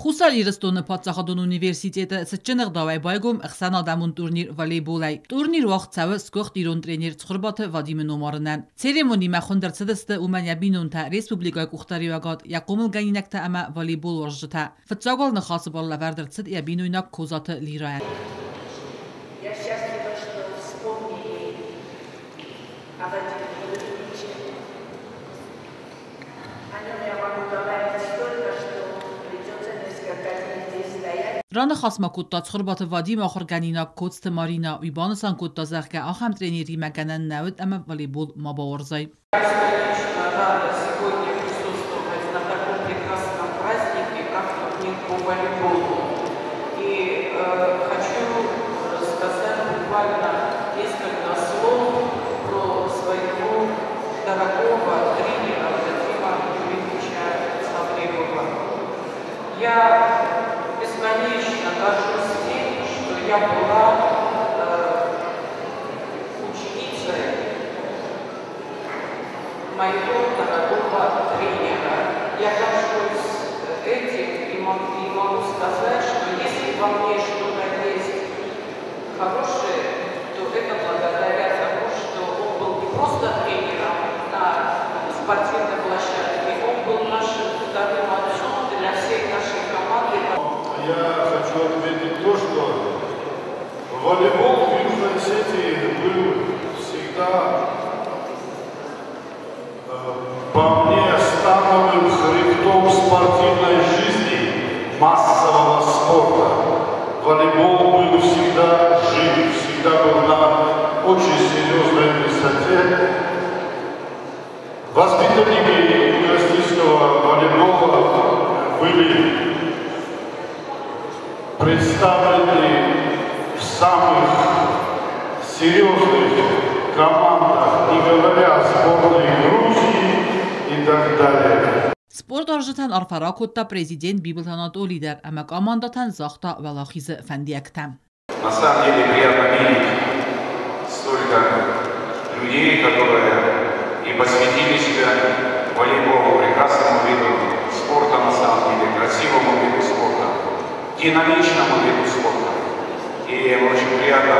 Хуссар Ирыстоны паддзахадон университеты цытджын ӕгъдауӕй байгом ӕхсӕнадӕмон турнир волейболӕй. Турнир уагъд цӕуы сгуыхт ирон тренер Цхуырбаты Вадимы номарынӕн. Церемонимӕ хуынд ӕрцыдысты уымӕн йӕ бинонтӕ, республикӕйы къухдариуӕгад, йӕ хъомылгӕнинӕгтӕ ӕмӕ волейболуарзджытӕ. Фыццаг уал ныхасы бар лӕвӕрд ӕрцыд йӕ бинойнаг Козаты Лирӕйӕн. Я счастлива, что вспомнили о Вадиме Юрьевиче. О нем я могу говорить столько, что придется несколько дней здесь стоять. Раныхас ма кодта Цхуырбаты Вадим ахуыргӕнинаг Коцты Маринӕ. Уый банысан кодта, зӕгъгӕ, ахӕм тренеримӕ гӕнӕн нӕ уыд ӕмӕ волейбол ма бауарзай. Бесконечно рада сегодня присутствовать на таком прекрасном празднике, как турнир по волейболу. И хочу сказать буквально несколько слов про своего дорогого тренера Вадима Юрьевича Цховребова. Я бесконечно горжусь тем, что я была ученицей моего дорогого тренера. Я горжусь этим и могу сказать, что если во мне что-то есть хорошее, то это благодаря тому, что он был не просто тренером на спортивной площадке, он был нашим вторым отцом для всей нашей команды. Я хочу отметить то, что волейбол в Южной Осетии был всегда, по мне, становым хребтом спортивной жизни массового спорта. Волейбол был всегда жив, всегда был на очень серьезной высоте. Воспитанники юго-осетинского волейбола были представлены в самых серьезных командах, не говоря о сборной Грузии и так далее. Спортуарзджытӕн арфӕ ракодта президент Бибылты Анатоли дӕр ӕмӕ командӕтӕн загъта уӕлахизы фӕндиӕгтӕ. На самом деле приятно видеть столько людей, которые и посвятили себя волейболу, прекрасному виду спорта, на самом деле, красивому виду спорта, динамичному виду спорта. И очень приятно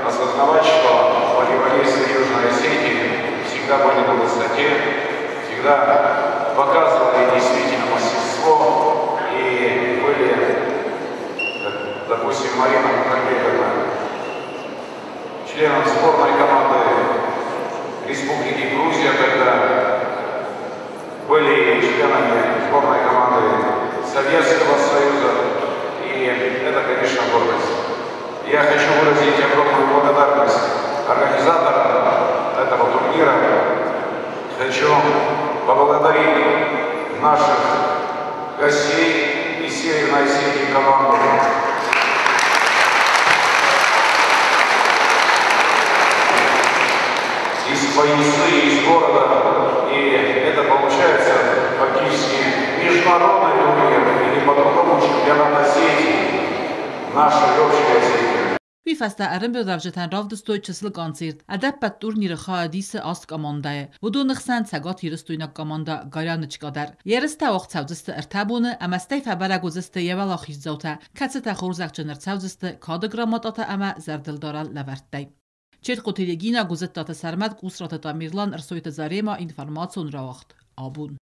осознавать, что волейболисты Южной Осетии всегда были на высоте, всегда показывали действительно мастерство и были, допустим, Марина Мухамбетовна, членом сборной команды Республики Грузия тогда, были членами сборной команды Советского Союза, и это, конечно, гордость. Я хочу выразить огромную благодарность организаторам этого турнира. Хочу поблагодарить наших гостей из Северной Осетии команду. Из Поясы, из города. И это получается фактически международный турнир или по-другому чемпионат Осетии, нашей общей Осетии. Уый фӕстӕ ӕрӕмбырдуӕвджытӕн равдыстой чысыл концерт. Ӕдӕппӕт турниры хайадисы аст командӕйы. Уыдоны хсӕн цӕгатирыстойнаг командӕ Горянычка дӕр. Ерыстӕ уагъд цӕудзысты ӕртӕ боны ӕмӕ стӕй фӕбӕрӕг уыдзысты йӕ уӕлахиздзаутӕ, кӕцытӕ хорзӕхджын ӕрцӕудзысты кады грамотатӕ ӕмӕ зӕрдылдарӕн лӕвӕрттӕй. Четхъоты Регина, Гуызыттаты Сӕрмӕт, Къусраты Тамерлан, Ӕрсойты Зарема, информацион рауагъд. Абон.